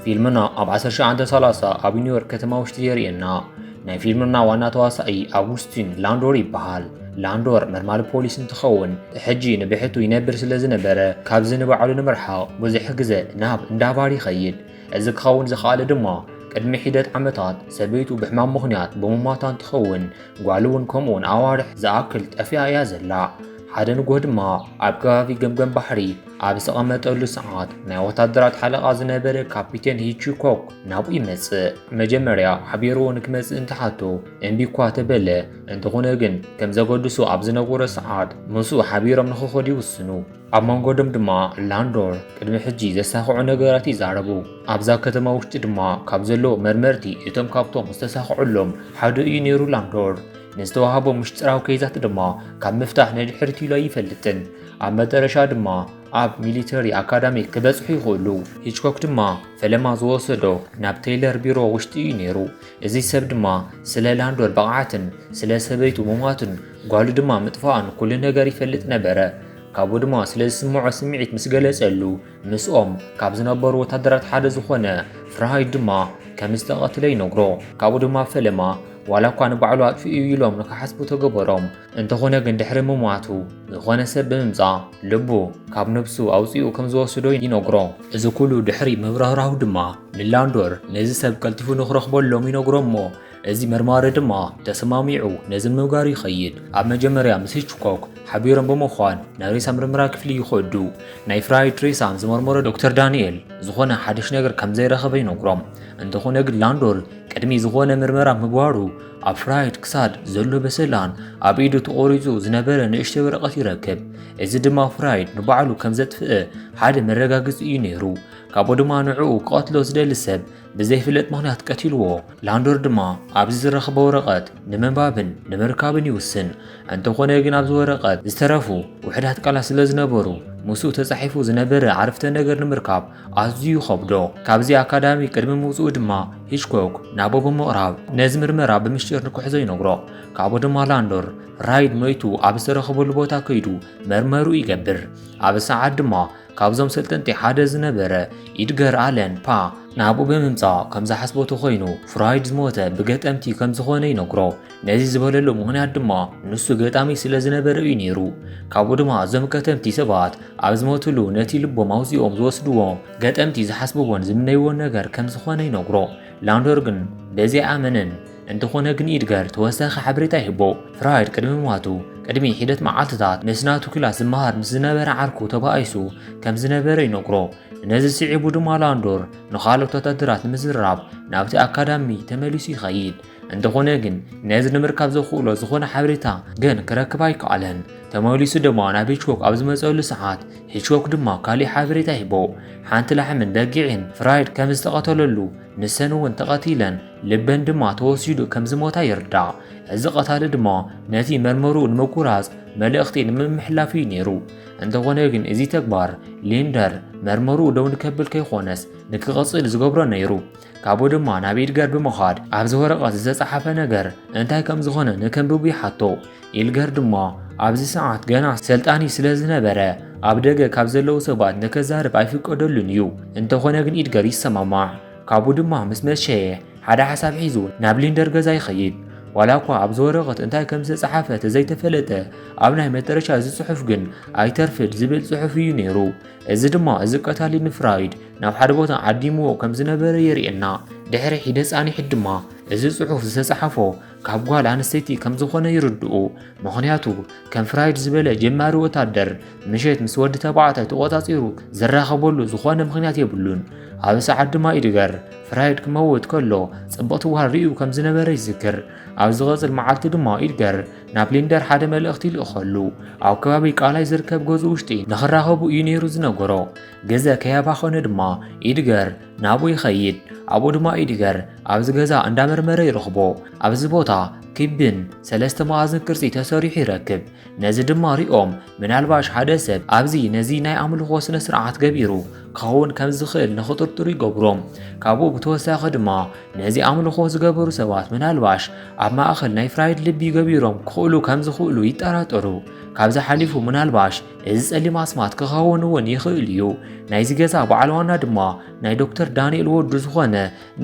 ፊልምና ኣብ ዓሰርተ ትሽዓተ ሰላሳ ኣብ ኒውዮርክ ከተማ ውሽጢ የርእየና። ናይ ፊልምና ዋና ተዋሳኢ ኣጉስቲን ላንዶር ይበሃል። ላንዶር መርማሪ ፖሊስ እንትኸውን፣ ሕጂ ንብሕቱ ይነብር ስለ ዝነበረ፣ ካብዚ ንባዕሉ ንምርሓቕ ብዙሕ ግዜ ናብ እንዳ ባር ይኸይድ። እዚ ክኸውን ዝኸኣለ ድማ፣ ቅድሚ ሒደት ዓመታት ሰበይቱ ብሕማም ምኽንያት ብምሟታ እንትኸውን፣ ጓሉ እውን ከምኡውን ኣዋርሕ ዝኣክል ጠፊኣ እያ ዘላ። ሓደ ንግሆ ድማ ኣብ ከባቢ ገምገም ባሕሪ ኣብ ዝተቐመጠሉ ሰዓት፣ ናይ ወታደራት ሓለቓ ዝነበረ ካፒቴን ሂችኮክ ናብኡ ይመጽእ። መጀመርያ ሓቢርዎ ንክመጽእ እንትሓቶ እምቢ እኳ ተበለ፣ እንተኾነ ግን ከም ዘገድሶ ኣብ ዝነገሮ ሰዓት፣ ምስኡ ሓቢሮም ንኽኸዱ ይውስኑ። ኣብ መንገዶም ድማ ላንዶር ቅድሚ ሕጂ ዘሳኽዑ ነገራት ይዛረቡ። ኣብዛ ከተማ ውሽጢ ድማ ካብ ዘለዉ መርመርቲ እቶም ካብቶም ዝተሳኽዑሎም ሓደ እዩ ነይሩ። ላንዶር ንዝተዋህቦ ምሽጥራዊ ኬዛት ድማ ካብ ምፍታሕ ንድሕሪት ኢሉ ኣይፈልጥን። ኣብ መጨረሻ ድማ ኣብ ሚሊተሪ ኣካዳሚ ክበጽሑ ይኽእሉ። ሂችኮክ ድማ ፈለማ ዝወሰዶ ናብ ቴይለር ቢሮ ውሽጢ እዩ ነይሩ። እዚ ሰብ ድማ ስለ ላንዶር ብቕዓትን ስለ ሰበይቱ ምሟትን ጓሉ ድማ ምጥፋኣን ኩሉ ነገር ይፈልጥ ነበረ። ካብኡ ድማ ስለ ዝስምዖ ስምዒት ምስ ገለጸሉ፣ ምስኦም ካብ ዝነበሩ ወታደራት ሓደ ዝኾነ ፍራይድ ድማ ከም ዝተቐትለ ይነግሮ። ካብኡ ድማ ፈለማ ዋላ እኳ ንባዕሉ ኣጥፊኡ ኢሎም ንክሓስቡ ተገበሮም። እንተኾነ ግን ድሕሪ ምሟቱ ዝኾነ ሰብ ብምምጻእ ልቡ ካብ ነብሱ ኣውጺኡ ከም ዝወስዶ ይነግሮ። እዚ ኩሉ ድሕሪ ምብራህራሁ ድማ ንላንዶር ነዚ ሰብ ቀልጢፉ ንክረኽበሎም ይነግሮ እሞ፣ እዚ መርማሪ ድማ ተሰማሚዑ ነዚ ንምግባር ይኸይድ። ኣብ መጀመርያ ምስ ሂችኮክ ሓቢሮም ብምዃን ናይ ሬሳ ምርመራ ክፍሊ ይኸዱ። ናይ ፍራይድ ሬሳ ዝመርመሮ ዶክተር ዳንኤል ዝኾነ ሓድሽ ነገር ከም ዘይረኸበ ይነግሮም። እንተኾነ ግን ላንዶር ቅድሚ ዝኾነ ምርመራ ምግባሩ ኣብ ፍራይድ ክሳድ ዘሎ በሰላን ኣብ ኢዱ ተቖሪጹ ዝነበረ ንእሽተይ ወረቐት ይረክብ። እዚ ድማ ፍራይድ ንባዕሉ ከም ዘጥፍእ ሓደ መረጋገጺ እዩ ነይሩ። ካብኡ ድማ ንዕኡ ክቐትሎ ዝደሊ ሰብ ብዘይፍለጥ ምኽንያት ቀቲልዎ። ላንዶር ድማ ኣብዚ ዝረኸቦ ወረቐት ንምንባብን ንምርካብን ይውስን። እንተኾነ ግን ኣብዚ ወረቐት ዝተረፉ ውሑዳት ቃላት ስለ ዝነበሩ፣ ምስኡ ተጻሒፉ ዝነበረ ዓረፍተ ነገር ንምርካብ ኣዝዩ ይኸብዶ። ካብዚ ኣካዳሚ ቅድሚ ምውጽኡ ድማ ሂችኮክ ናብኡ ብምቕራብ ነዚ ምርመራ ብምስጢር ንክሕዞ ይነግሮ። ካብኡ ድማ ላንዶር ፍራይድ ሞይቱ ኣብ ዝተረኸበሉ ቦታ ከይዱ መርመሩ ይገብር። ኣብ ሰዓት ድማ ካብዞም ሰልጠንቲ ሓደ ዝነበረ ኢድገር ኣለን ፓ ናብኡ ብምምጻእ ከም ዝሓስቦ ተኾይኑ ፍራይድ ዝሞተ ብገጠምቲ ከም ዝኾነ ይነግሮ። ነዚ ዝበለሉ ምኽንያት ድማ ንሱ ገጣሚ ስለ ዝነበረ እዩ ነይሩ። ካብኡ ድማ እዞም ከተምቲ ሰባት ኣብ ዝሞትሉ ነቲ ልቦም ኣውጺኦም ዝወስድዎ ገጠምቲ ዝሓስብዎን ዝምነይዎን ነገር ከም ዝኾነ ይነግሮ። ላንዶር ግን በዚ ኣመንን። እንተኾነ ግን ኢድገር ተወሳኺ ሓበሬታ ይህቦ። ፍራይድ ቅድሚ ሞቱ ቅድሚ ሒደት መዓልትታት ምስ ናቱ ክላስ ዝመሃር ምስ ዝነበረ ዓርኩ ተባኢሱ ከም ዝነበረ ይነግሮ። ነዚ ስዒቡ ድማ ላንዶር ንኻልኦት ወታደራት ንምዝርራብ ናብቲ ኣካዳሚ ተመሊሱ ይኸይድ። እንተኾነ ግን ነዚ ንምርካብ ዘኽእሎ ዝኾነ ሓበሬታ ግን ክረክብ ኣይከኣለን። ተመሊሱ ድማ ናብ ሂችኮክ ኣብ ዝመጸሉ ሰዓት ሂችኮክ ድማ ካሊእ ሓበሬታ ይህቦ። ሓንቲ ላሕምን በጊዕን ፍራይድ ከም ዝተቐተለሉ ንሰን እውን ተቐቲለን ልበን ድማ ተወሲዱ ከም ዝሞታ ይርዳእ። እዚ ቀታሊ ድማ ነቲ መርመርኡ ንምቁራጽ መልእኽቲ ንምምሕላፍ እዩ ነይሩ። እንተኾነ ግን እዚ ተግባር ሊንደር መርመርኡ ደው ንከብል ከይኾነስ ንክቐጽል ዝገብሮ ነይሩ። ካብኡ ድማ ናብ ኢድገር ብምኻድ ኣብዚ ወረቐት ዝተጻሓፈ ነገር እንታይ ከም ዝኾነ ንከንብቡ ይሓቶ። ኢድገር ድማ ኣብዚ ሰዓት ገና ሰልጣኒ ስለ ዝነበረ ኣብ ደገ ካብ ዘለዉ ሰባት ንከዛርብ ኣይፍቀደሉን እዩ። እንተኾነ ግን ኢድገር ይሰማማዕ። ካብኡ ድማ ምስ መሸየ ሓደ ሓሳብ ሒዙ ናብ ሊንደር ገዛ ይኸይድ። ዋላ እኳ ኣብዚ ወረቐት እንታይ ከም ዝተጻሓፈ ተዘይተፈለጠ፣ ኣብ ናይ መጨረሻ እዚ ጽሑፍ ግን ኣይተርፍድ ዝብል ጽሑፍ እዩ ነይሩ። እዚ ድማ እዚ ቀታሊ ንፍራይድ ናብ ሓደ ቦታ ዓዲምዎ ከም ዝነበረ የርእየና። ድሕሪ ሒደት ጻኒሒት ድማ እዚ ጽሑፍ ዝተጻሓፎ ካብ ጓል ኣንስተይቲ ከም ዝኾነ ይርድኡ። ምኽንያቱ ከም ፍራይድ ዝበለ ጀማሪ ወታደር ምሸት ምስ ወዲ ተባዕታይ ተቖጻጺሩ ዝራኸበሉ ዝኾነ ምኽንያት የብሉን። ኣብ ሰዓት ድማ ኢድገር ፍራይድ ክመውት ከሎ ጽብቕቲ ጓል ርእዩ ከም ዝነበረ ይዝክር። ኣብ ዝቐጽል መዓልቲ ድማ ኢድገር ናብ ሊንደር ሓደ መልእኽቲ ይልእኸሉ። ኣብ ከባቢ ቃላይ ዝርከብ ገዝኡ ውሽጢ ንኽራኸቡ እዩ ነይሩ ዝነገሮ። ግዜ ከየባኸነ ድማ ኢድገር ናብኡ ይኸይድ። ኣብኡ ድማ ኢድገር ኣብዚ ገዛ እንዳመርመረ ይረኽቦ። ኣብዚ ቦታ ክብን ሰለስተ መኣዝን ቅርጺ ተሰሪሑ ይረክብ። ነዚ ድማ ሪኦም ምናልባሽ ሓደ ሰብ ኣብዚ ነዚ ናይ ኣምልኾ ስነ ስርዓት ገቢሩ ክኸውን ከም ዝኽእል ንኽጥርጥሩ ይገብሮም። ካብኡ ብተወሳኺ ድማ ነዚ ኣምልኾ ዝገበሩ ሰባት ምናልባሽ ኣብ ማእኸል ናይ ፍራይድ ልቢ ገቢሮም ክኽእሉ ከም ዝኽእሉ ይጠራጠሩ። ካብዚ ሓሊፉ ምናልባሽ እዚ ጸሊም ኣስማት ክኸውን እውን ይኽእል እዩ። ናይዚ ገዛ በዓል ዋና ድማ ናይ ዶክተር ዳንኤል ወዱ ዝኾነ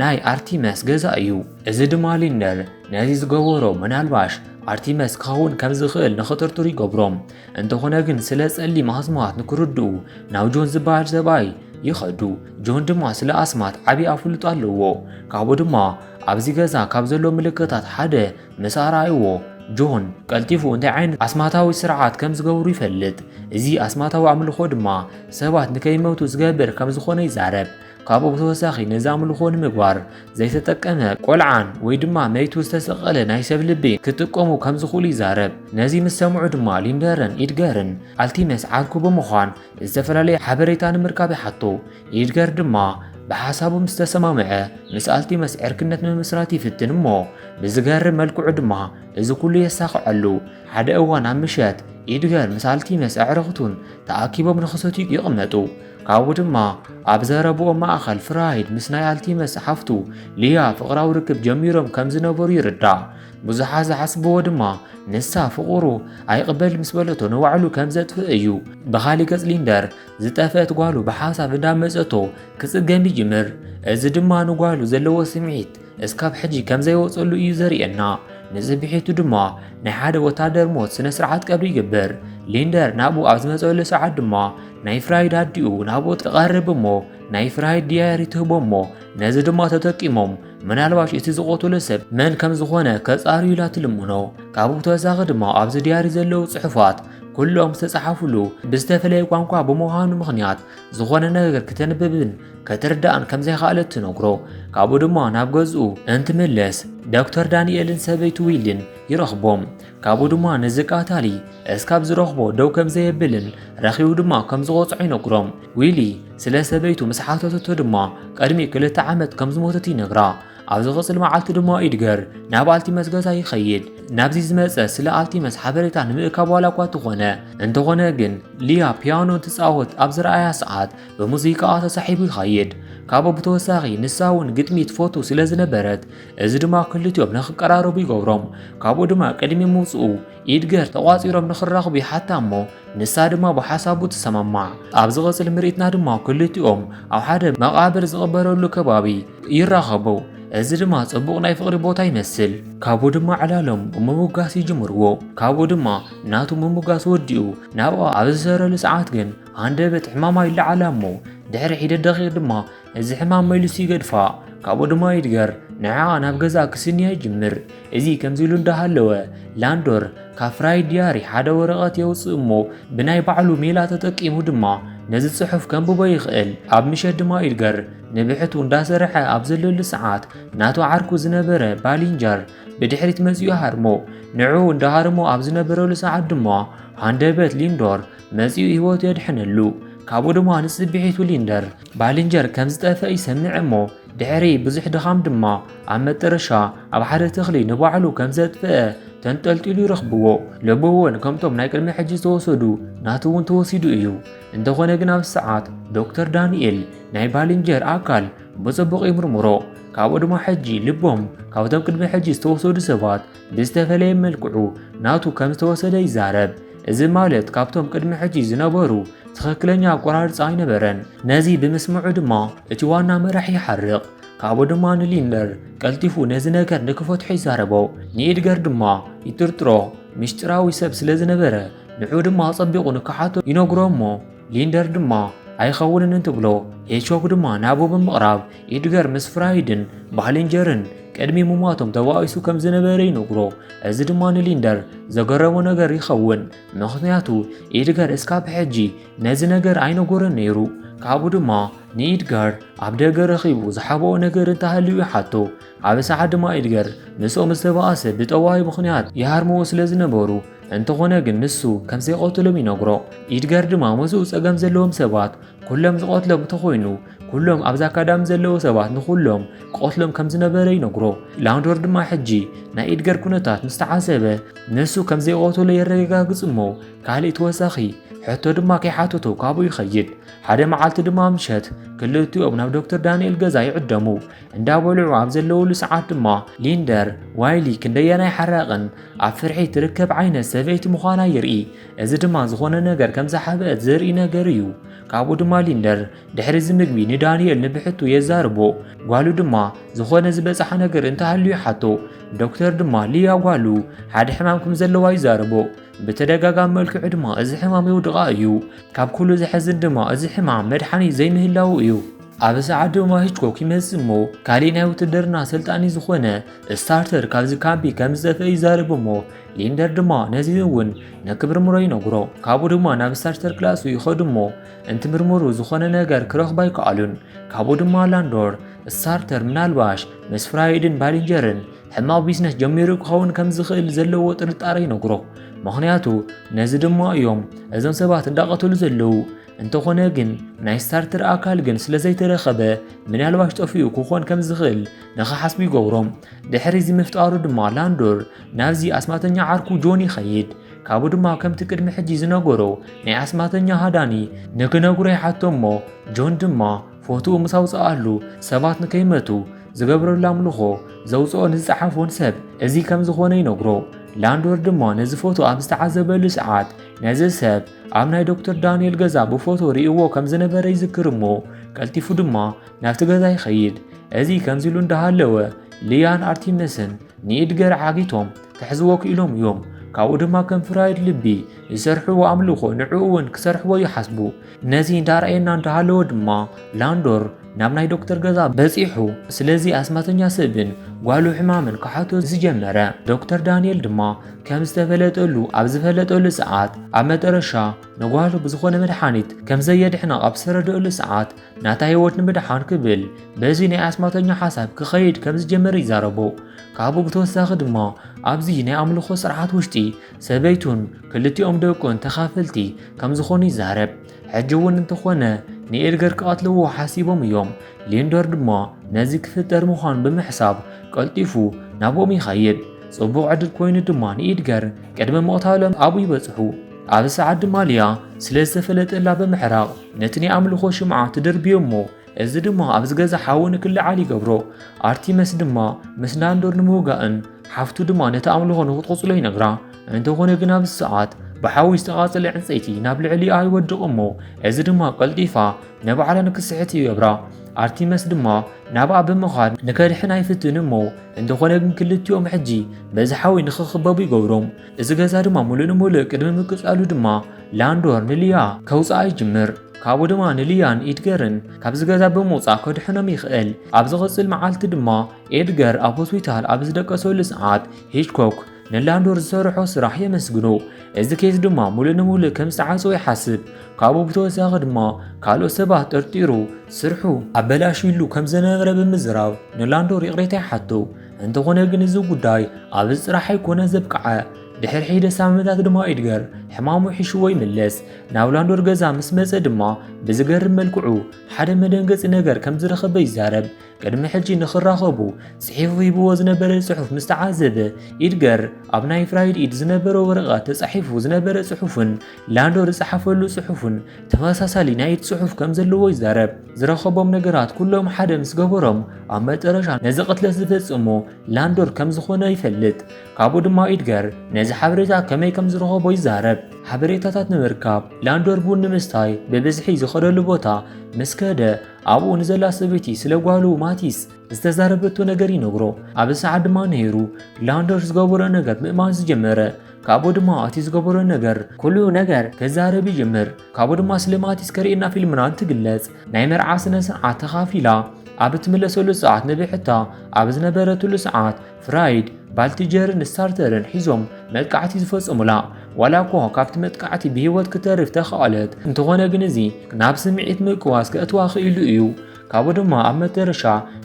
ናይ ኣርቲመስ ገዛ እዩ። እዚ ድማ ሊንደር ነዚ ዝገበሮ ምናልባሽ ኣርቲመስ ክኸውን ከም ዝኽእል ንኽጥርጥሩ ይገብሮም። እንተኾነ ግን ስለ ጸሊም ኣስማት ንክርድኡ ናብ ጆን ዝበሃል ሰብኣይ ይኸዱ። ጆን ድማ ስለ ኣስማት ዓቢ ኣፍልጦ ኣለዎ። ካብኡ ድማ ኣብዚ ገዛ ካብ ዘሎ ምልክታት ሓደ ምስ ኣርኣይዎ ጆን ቀልጢፉ እንታይ ዓይነት ኣስማታዊ ስርዓት ከም ዝገብሩ ይፈልጥ። እዚ ኣስማታዊ ኣምልኾ ድማ ሰባት ንከይመውቱ ዝገብር ከም ዝኾነ ይዛረብ። ካብኡ ብተወሳኺ ነዚ ኣምልኾ ንምግባር ዘይተጠቀመ ቆልዓን ወይ ድማ መይቱ ዝተሰቐለ ናይ ሰብ ልቢ ክጥቀሙ ከም ዝኽእሉ ይዛረብ። ነዚ ምስ ሰምዑ ድማ ሊንደርን ኢድገርን ኣልቲመስ ዓርኩ ብምዃን ዝተፈላለየ ሓበሬታ ንምርካብ ይሓቶ። ኢድገር ድማ ብሓሳቡ ምስ ተሰማምዐ ምስ ኣልቲመስ ዕርክነት ንምምስራት ይፍትን እሞ ብዝገርም መልክዑ ድማ እዚ ኩሉ የሳኽዐሉ። ሓደ እዋን ኣብ ምሸት ኢድገር ምስ ኣልቲመስ ኣዕርኽቱን ተኣኪቦም ንኽሰትዩ ይቕመጡ። ካብኡ ድማ ኣብ ዘረብኦም ማእኸል ፍራይድ ምስ ናይ ኣልቲመስ ሓፍቱ ሊያ ፍቕራዊ ርክብ ጀሚሮም ከም ዝነበሩ ይርዳእ። ብዙሓት ዝሓስብዎ ድማ ንሳ ፍቕሩ ኣይቕበል ምስ በለቶ ንባዕሉ ከም ዘጥፍእ እዩ። ብኻሊእ ገጽ ሊንደር ዝጠፍአት ጓሉ ብሓሳብ እንዳመጸቶ ክጽገም ይጅምር። እዚ ድማ ንጓሉ ዘለዎ ስምዒት እስካብ ሕጂ ከም ዘይወጸሉ እዩ ዘርእየና። ንጽብሒቱ ድማ ናይ ሓደ ወታደር ሞት ስነ ስርዓት ቀብሪ ይግበር። ሊንደር ናብኡ ኣብ ዝመጸሉ ሰዓት ድማ ናይ ፍራይድ ኣዲኡ ናብኡ ትቐርብ እሞ ናይ ፍራይድ ዲያሪ ትህቦ እሞ ነዚ ድማ ተጠቂሞም ምናልባሽ እቲ ዝቐተሎ ሰብ መን ከም ዝኾነ ከጻርዩ ኢላ ትልምኖ። ካብኡ ብተወሳኺ ድማ ኣብዚ ዲያሪ ዘለዉ ጽሑፋት ኩሎም ዝተጻሓፉሉ ብዝተፈለየ ቋንቋ ብምዃኑ ምኽንያት ዝኾነ ነገር ክተንብብን ክትርዳእን ከም ዘይኸኣለት ትነግሮ። ካብኡ ድማ ናብ ገዝኡ እንትምለስ ዶክተር ዳንኤልን ሰበይቱ ዊልን ይረኽቦም። ካብኡ ድማ ነዚ ቀታሊ እስካብ ዝረኽቦ ደው ከም ዘየብልን ረኺቡ ድማ ከም ዝቖጽዖ ይነግሮም። ዊሊ ስለ ሰበይቱ ምስ ሓተተቶ ድማ ቅድሚ ክልተ ዓመት ከም ዝሞተት ይነግራ። ኣብ ዝቕጽል መዓልቲ ድማ ኢድገር ናብ ኣልቲመስ ገዛ ይኸይድ። ናብዚ ዝመጸ ስለ ኣልቲመስ ሓበሬታ ንምእካብ ዋላ እኳ እንተኾነ፣ እንተኾነ ግን ሊያ ፒያኖ እንትጻወት ኣብ ዝረኣያ ሰዓት ብሙዚቃኣ ተሳሒቡ ይኸይድ። ካብኡ ብተወሳኺ ንሳ እውን ግጥሚ ትፈቱ ስለ ዝነበረት፣ እዚ ድማ ክልቲኦም ንኽቀራረቡ ይገብሮም። ካብኡ ድማ ቅድሚ ምውጽኡ ኢድገር ተቋጺሮም ንኽራኸቡ ይሓታ እሞ ንሳ ድማ ብሓሳቡ ትሰማማዕ። ኣብ ዝቕጽል ምርኢትና ድማ ክልቲኦም ኣብ ሓደ መቓብር ዝቕበረሉ ከባቢ ይራኸቡ። እዚ ድማ ጽቡቕ ናይ ፍቕሪ ቦታ ይመስል። ካብኡ ድማ ዕላሎም ብምምጓስ ይጅምርዎ። ካብኡ ድማ ናቱ ምምጓስ ወዲኡ ናብኣ ኣብ ዝሰረሉ ሰዓት ግን ሃንደበት ሕማማ ይለዓላ እሞ ድሕሪ ሒደት ደቂቕ ድማ እዚ ሕማም መሊሱ ይገድፋ። ካብኡ ድማ ኢድገር ንዓኣ ናብ ገዛ ክስንያ ይጅምር። እዚ ከምዚ ኢሉ እንዳሃለወ ላንዶር ካብ ፍራይድ ዲያሪ ሓደ ወረቐት የውጽእ እሞ ብናይ ባዕሉ ሜላ ተጠቂሙ ድማ ነዚ ጽሑፍ ከንብቦ ይኽእል። ኣብ ምሸት ድማ ኢድገር ንብሕቱ እንዳሰርሐ ኣብ ዘለሉ ሰዓት ናቱ ዓርኩ ዝነበረ ባሊንጀር ብድሕሪት መጺኡ ሃርሞ። ንዕኡ እንዳሃርሞ ኣብ ዝነበረሉ ሰዓት ድማ ሃንደበት ሊንዶር መጺኡ ህይወቱ የድሕነሉ። ካብኡ ድማ ንጽብሒቱ ሊንደር ባሊንጀር ከም ዝጠፍአ ይሰምዕ እሞ ድሕሪ ብዙሕ ድኻም ድማ ኣብ መጠረሻ ኣብ ሓደ ተኽሊ ንባዕሉ ከም ዘጥፍአ ተንጠልጢሉ ይረኽብዎ። ልቡ እውን ከምቶም ናይ ቅድሚ ሕጂ ዝተወሰዱ ናቱ እውን ተወሲዱ እዩ። እንተኾነ ግን ኣብዚ ሰዓት ዶክተር ዳንኤል ናይ ባሊንጀር ኣካል ብጽቡቕ ይምርምሮ። ካብኡ ድማ ሕጂ ልቦም ካብቶም ቅድሚ ሕጂ ዝተወሰዱ ሰባት ብዝተፈለየ መልክዑ ናቱ ከም ዝተወሰደ ይዛረብ። እዚ ማለት ካብቶም ቅድሚ ሕጂ ዝነበሩ ትኽክለኛ ኣቆራርጻ ኣይነበረን። ነዚ ብምስምዑ ድማ እቲ ዋና መራሒ ይሓርቕ። ካብኡ ድማ ንሊንደር ቀልጢፉ ነዚ ነገር ንክፈትሖ ይዛረቦ። ንኢድገር ድማ ይጥርጥሮ። ምስጢራዊ ሰብ ስለ ዝነበረ ንዑ ድማ ኣጸቢቑ ንክሓቶ ይነግሮ እሞ ሊንደር ድማ ኣይኸውንን እንትብሎ ሄችኮክ ድማ ናብኡ ብምቕራብ ኢድገር ምስ ፍራይድን ባሊንጀርን ቅድሚ ምሟቶም ተባኢሱ ከም ዝነበረ ይነግሮ። እዚ ድማ ንሊንደር ዘገረሞ ነገር ይኸውን። ምኽንያቱ ኢድገር እስካብ ሕጂ ነዚ ነገር ኣይነገሮን ነይሩ። ካብኡ ድማ ንኢድገር ኣብ ደገ ረኺቡ ዝሓብኦ ነገር እንተሃልዩ ይሓቶ። ኣብ ሰዓት ድማ ኢድገር ምስኦም ዝተባኣሰ ብጠዋይ ምኽንያት ይሃርምዎ ስለ ዝነበሩ፣ እንተኾነ ግን ንሱ ከም ዘይቐትሎም ይነግሮ። ኢድገር ድማ ምስኡ ጸገም ዘለዎም ሰባት ኩሎም ዝቐትሎም እንተኾይኑ፣ ኩሎም ኣብዛ ኣካዳሚ ዘለዉ ሰባት ንኹሎም ክቐትሎም ከም ዝነበረ ይነግሮ። ላንዶር ድማ ሕጂ ናይ ኢድገር ኩነታት ምስ ተዓዘበ፣ ንሱ ከም ዘይቐተሎ የረጋግጽ እሞ፣ ካልእ ተወሳኺ ሕቶ ድማ ከይሓተቶ ካብኡ ይኸይድ። ሓደ መዓልቲ ድማ ምሸት ክልቲኦም ናብ ዶክተር ዳንኤል ገዛ ይዕደሙ። እንዳበልዑ ኣብ ዘለውሉ ሰዓት ድማ ሊንደር ዋይሊ ክንደየናይ ሓራቕን ኣብ ፍርሒ ትርከብ ዓይነት ሰበይቲ ምዃና ይርኢ። እዚ ድማ ዝኾነ ነገር ከም ዝሓበአት ዘርኢ ነገር እዩ። ካብኡ ድማ ሊንደር ድሕሪ እዚ ምግቢ ንዳንኤል ንብሕቱ የዛርቦ። ጓሉ ድማ ዝኾነ ዝበጽሓ ነገር እንተሃልዩ ይሓቶ። ዶክተር ድማ ሊያ ጓሉ ሓደ ሕማም ከም ዘለዋ ይዛርቦ። ብተደጋጋሚ መልክዑ ድማ እዚ ሕማም የውድቓ እዩ። ካብ ኩሉ ዘሕዝን ድማ እዚ ሕማም መድሓኒት ዘይምህላዉ እዩ። ኣብ ሰዓት ድማ ሂችኮክ ይመጽእ እሞ ካሊእ ናይ ውትድርና ሰልጣኒ ዝኾነ ስታርተር ካብዚ ካምፒ ከም ዝጠፍአ ይዛረብ እሞ ሊንደር ድማ ነዚ እውን ንክምርምሮ ይነግሮ። ካብኡ ድማ ናብ ስታርተር ክላሱ ይኸዱ እሞ እንትምርምሩ ዝኾነ ነገር ክረኽቡ ኣይከኣሉን። ካብኡ ድማ ላንዶር ስታርተር ምናልባሽ ምስ ፍራይድን ባሊንጀርን ሕማቕ ቢዝነስ ጀሚሩ ክኸውን ከም ዝኽእል ዘለዎ ጥርጣረ ይነግሮ። ምኽንያቱ ነዚ ድማ እዮም እዞም ሰባት እንዳቐተሉ ዘለዉ። እንተኾነ ግን ናይ ስታርተር ኣካል ግን ስለ ዘይተረኸበ ምናልባሽ ጠፊኡ ክኾን ከም ዝኽእል ንኽሓስቡ ይገብሮም። ድሕሪ እዚ ምፍጣሩ ድማ ላንዶር ናብዚ ኣስማተኛ ዓርኩ ጆን ይኸይድ። ካብኡ ድማ ከምቲ ቅድሚ ሕጂ ዝነገሮ ናይ ኣስማተኛ ሃዳኒ ንክነግሮ ይሓቶ እሞ ጆን ድማ ፎቶኡ ምስ ኣውፅኣሉ ሰባት ንከይመቱ ዝገብረሉ ኣምልኾ ዘውፅኦን ዝፀሓፎን ሰብ እዚ ከም ዝኾነ ይነግሮ። ላንዶር ድማ ነዚ ፎቶ ኣብ ዝተዓዘበሉ ሰዓት ነዚ ሰብ ኣብ ናይ ዶክተር ዳንኤል ገዛ ብፎቶ ርእይዎ ከም ዝነበረ ይዝክር እሞ ቀልጢፉ ድማ ናብቲ ገዛ ይኸይድ። እዚ ከምዚ ኢሉ እንዳሃለወ ሊያን ኣርቲመስን ንኢድገር ዓጊቶም ክሕዝዎ ክኢሎም እዮም። ካብኡ ድማ ከም ፍራይድ ልቢ ዝሰርሕዎ ኣምልኾ ንዕኡ እውን ክሰርሕዎ ይሓስቡ። ነዚ እንዳረኣየና እንዳሃለወ ድማ ላንዶር ናብ ናይ ዶክተር ገዛ በጺሑ ስለዚ ኣስማተኛ ሰብን ጓሉ ሕማምን ክሓቶ ዝጀመረ። ዶክተር ዳንኤል ድማ ከም ዝተፈለጠሉ ኣብ ዝፈለጠሉ ሰዓት ኣብ መጠረሻ ንጓሉ ብዝኾነ መድሓኒት ከም ዘየድሕና ኣብ ዝተረድእሉ ሰዓት ናታ ህይወት ንምድሓን ክብል በዚ ናይ ኣስማተኛ ሓሳብ ክኸይድ ከም ዝጀመረ ይዛረቦ። ካብኡ ብተወሳኺ ድማ ኣብዚ ናይ ኣምልኾ ስርዓት ውሽጢ ሰበይቱን ክልቲኦም ደቁን ተኻፈልቲ ከም ዝኾኑ ይዛረብ። ሕጂ እውን እንተኾነ ንኤድገር ክቐትልዎ ሓሲቦም እዮም። ሊንዶር ድማ ነዚ ክፍጠር ምዃኑ ብምሕሳብ ቀልጢፉ ናብኦም ይኸይድ። ጽቡቕ ዕድል ኮይኑ ድማ ንኢድገር ቅድሚ ምቕታሎም ኣብኡ ይበጽሑ። ኣብዚ ሰዓት ድማ ሊያ ስለ ዝተፈለጠላ ብምሕራቕ ነቲ ናይ ኣምልኾ ሽምዓ ትድርብዮ እሞ እዚ ድማ ኣብዚ ገዛ ሓዊ ንክልዓል ይገብሮ። ኣርቲመስ ድማ ምስ ላንዶር ንምውጋእን ሓፍቱ ድማ ነቲ ኣምልኾ ንክትቕጽሎ ይነግራ። እንተኾነ ግን ኣብዚ ሰዓት ብሓዊ ዝተቓጸለ ዕንጸይቲ ናብ ልዕሊኣ ይወድቕ እሞ እዚ ድማ ቀልጢፋ ንባዕላ ንክስሕት ይገብራ። ኣርቲመስ ድማ ናብኣ ብምኻድ ንከድሕና ይፍትን እሞ እንተኾነ ግን ክልቲኦም ሕጂ በዚ ሓዊ ንክኽበቡ ይገብሮም። እዚ ገዛ ድማ ሙሉእ ንሙሉእ ቅድሚ ምቅጻሉ ድማ ላንዶር ንሊያ ከውጽኣ ይጅምር። ካብኡ ድማ ንሊያን ኢድገርን ካብዚ ገዛ ብምውጻእ ከድሕኖም ይኽእል። ኣብ ዝቕጽል መዓልቲ ድማ ኤድገር ኣብ ሆስፒታል ኣብ ዝደቀሰሉ ሰዓት ሂችኮክ ንላንዶር ዝሰርሖ ስራሕ የመስግኖ። እዚ ኬዝ ድማ ሙሉእ ንሙሉእ ከም ዝተዓጸወ ይሓስብ። ካብኡ ብተወሳኺ ድማ ካልኦት ሰባት ጠርጢሩ ስርሑ ኣበላሽሉ ከም ዝነበረ ብምዝራብ ንላንዶር ይቕሬታ ይሓቶ። እንተኾነ ግን እዚ ጉዳይ ኣብዚ ጥራሕ ኣይኮነ ዘብቅዐ። ድሕሪ ሒደ ሳምንታት ድማ ኢድገር ሕማሙ ሒሽዎ ይምለስ። ናብ ላንዶር ገዛ ምስ መጸ ድማ ብዝገርም መልክዑ ሓደ መደንገጺ ነገር ከም ዝረኸበ ይዛረብ። ቅድሚ ሕጂ ንኽራኸቡ ጽሒፉ ሂብዎ ዝነበረ ጽሑፍ ምስ ተዓዘበ ኢድገር ኣብ ናይ ፍራይድ ኢድ ዝነበረ ወረቐት ተጻሒፉ ዝነበረ ጽሑፍን ላንዶር ዝጸሓፈሉ ጽሑፍን ተመሳሳሊ ናይ ኢድ ጽሑፍ ከም ዘለዎ ይዛረብ። ዝረኸቦም ነገራት ኩሎም ሓደ ምስ ገበሮም ኣብ መጠረሻ ነዚ ቅትለት ዝፈጸሞ ላንዶር ከም ዝኾነ ይፈልጥ። ካብኡ ድማ ኢድገር ነዚ ሓበሬታ ከመይ ከም ዝረኸቦ ይዛረብ። ሓበሬታታት ንምርካብ ላንዶር ቡን ንምስታይ ብብዝሒ ዝኸደሉ ቦታ ምስ ከደ ኣብኡ ንዘላ ሰበይቲ ስለ ጓሉ ማቲስ ዝተዛረበቶ ነገር ይነግሮ። ኣብዚ ሰዓት ድማ ነይሩ ላንዶር ዝገበሮ ነገር ምእማን ዝጀመረ። ካብኡ ድማ እቲ ዝገበሮ ነገር ኩሉ ነገር ክዛረብ ይጅምር። ካብኡ ድማ ስለ ማቲስ ከርእየና ፊልምና እንትግለጽ ናይ መርዓ ስነ ስርዓት ተኻፊላ ኣብ እትምለሰሉ ሰዓት ንብሕታ ኣብ ዝነበረትሉ ሰዓት ፍራይድ ባልቲጀርን ስታርተርን ሒዞም መጥቃዕቲ ዝፈጸሙላ። ዋላ እኳ ካብቲ መጥቃዕቲ ብህይወት ክተርፍ ተኻኣለት፣ እንተኾነ ግን እዚ ናብ ስምዒት ምቅዋስ ከእትዋ ክኢሉ እዩ። ካብኡ ድማ ኣብ መደረሻ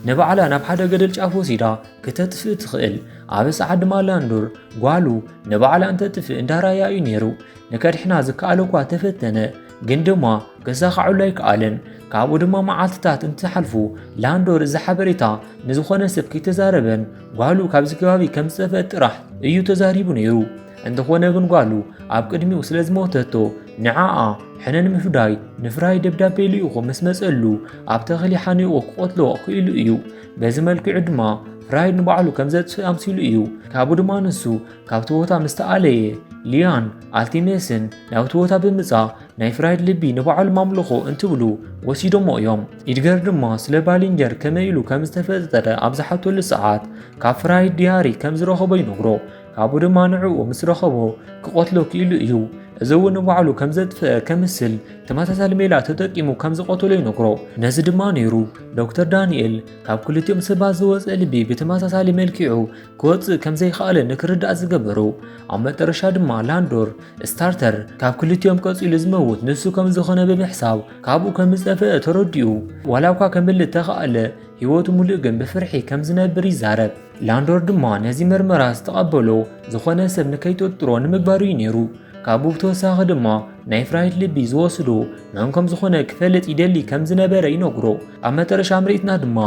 ንባዕላ ናብ ሓደ ገደል ጫፍ ወሲዳ ክተጥፍእ ትኽእል። ኣብ ሰዓት ድማ ላንዶር ጓሉ ንባዕላ እንተጥፍእ እንዳራያ እዩ ነይሩ። ንከድሕና ዝከኣለ እኳ ተፈተነ፣ ግን ድማ ክሳኻዕሉ ኣይከኣለን። ካብኡ ድማ መዓልትታት እንትሓልፉ ላንዶር እዚ ሓበሬታ ንዝኾነ ሰብ ከይተዛረበን ጓሉ ካብዚ ከባቢ ከም ዝጠፍአት ጥራሕ እዩ ተዛሪቡ ነይሩ። እንተኾነ ግን ጓሉ ኣብ ቅድሚኡ ስለ ዝሞተቶ፣ ንዓኣ ሕነ ንምፍዳይ ንፍራይድ ደብዳቤ ልኢኹ ምስ መጸሉ፣ ኣብ ተኽሊ ሓኒቑ ክቐትሎ ክኢሉ እዩ። በዚ መልክዑ ድማ ፍራይድ ንባዕሉ ከም ዘጥፍእ ኣምሲሉ እዩ። ካብኡ ድማ ንሱ ካብቲ ቦታ ምስ ተኣለየ፣ ሊያን ኣልቲሜስን ናብቲ ቦታ ብምጻእ ናይ ፍራይድ ልቢ ንባዕሉ ማምልኾ እንትብሉ ወሲዶሞ እዮም። ኢድገር ድማ ስለ ባሊንጀር ከመይ ኢሉ ከም ዝተፈጠረ ኣብ ዝሓተሉ ሰዓት፣ ካብ ፍራይድ ዲያሪ ከም ዝረኸቦ ይነግሮ። ካብኡ ድማ ንዕኡ ምስ ረኸቦ ክቐትሎ ክኢሉ እዩ። እዚ እውን ንባዕሉ ከም ዘጥፍአ ከምስል ተመሳሳሊ ሜላ ተጠቂሙ ከም ዝቐተሎ ይነግሮ። ነዚ ድማ ነይሩ ዶክተር ዳንኤል ካብ ክልቲኦም ሰባት ዝወፀ ልቢ ብተመሳሳሊ መልክዑ ክወፅእ ከም ዘይከኣለ ንክርዳእ ዝገበሩ። ኣብ መጠረሻ ድማ ላንዶር ስታርተር ካብ ክልቲኦም ቀፂሉ ዝመውት ንሱ ከም ዝኾነ ብምሕሳብ ካብኡ ከም ዝጠፍአ ተረዲኡ። ዋላ እኳ ከምልጥ ተኸኣለ፣ ህይወቱ ሙሉእ ግን ብፍርሒ ከም ዝነብር ይዛረብ። ላንዶር ድማ ነዚ መርመራ ዝተቐበሎ ዝኾነ ሰብ ንከይጥርጥሮ ንምግባሩ እዩ ነይሩ። ካብኡ ብተወሳኺ ድማ ናይ ፍራይድ ልቢ ዝወስዶ መን ከም ዝኾነ ክፈልጥ ይደሊ ከም ዝነበረ ይነግሮ። ኣብ መጠረሻ ምርኢትና ድማ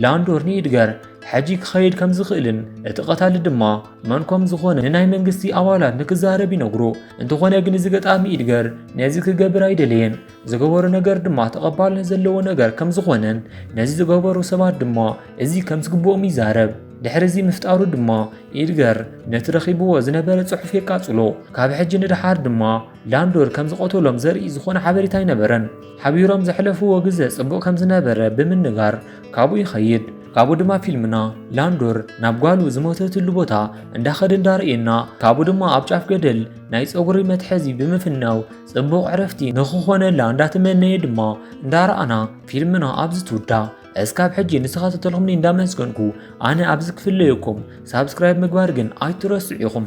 ላንዶር ንኢድገር ሕጂ ክኸይድ ከም ዝኽእልን እቲ ቀታሊ ድማ መን ከም ዝኾነ ንናይ መንግስቲ ኣባላት ንክዛረብ ይነግሮ። እንተኾነ ግን እዚ ገጣሚ ኢድገር ነዚ ክገብር ኣይደለየን። ዝገበሮ ነገር ድማ ተቐባልነት ዘለዎ ነገር ከም ዝኾነን ነዚ ዝገበሩ ሰባት ድማ እዚ ከም ዝግብኦም ይዛረብ። ድሕሪ እዚ ምፍጣሩ ድማ ኢድገር ነቲ ረኺብዎ ዝነበረ ጽሑፍ የቃጽሎ። ካብ ሕጂ ንደሓር ድማ ላንዶር ከም ዝቐተሎም ዘርኢ ዝኾነ ሓበሬታ ኣይነበረን። ሓቢሮም ዘሕለፍዎ ግዘ ጽቡቕ ከም ዝነበረ ብምንጋር ካብኡ ይኸይድ። ካብኡ ድማ ፊልምና ላንዶር ናብ ጓሉ ዝሞተትሉ ቦታ እንዳኸደ እንዳርእየና፣ ካብኡ ድማ ኣብ ጫፍ ገደል ናይ ጸጉሪ መትሐዚ ብምፍናው ጽቡቕ ዕረፍቲ ንኽኾነላ እንዳተመነየ ድማ እንዳረኣና ፊልምና ኣብዚ ትውዳእ። እስካብ ሕጂ ንዝተኸታተልኩምኒ እንዳመስገንኩ ኣነ ኣብዚ ክፍለየኩም፣ ሳብስክራይብ ምግባር ግን ኣይትረስዑ ኢኹም።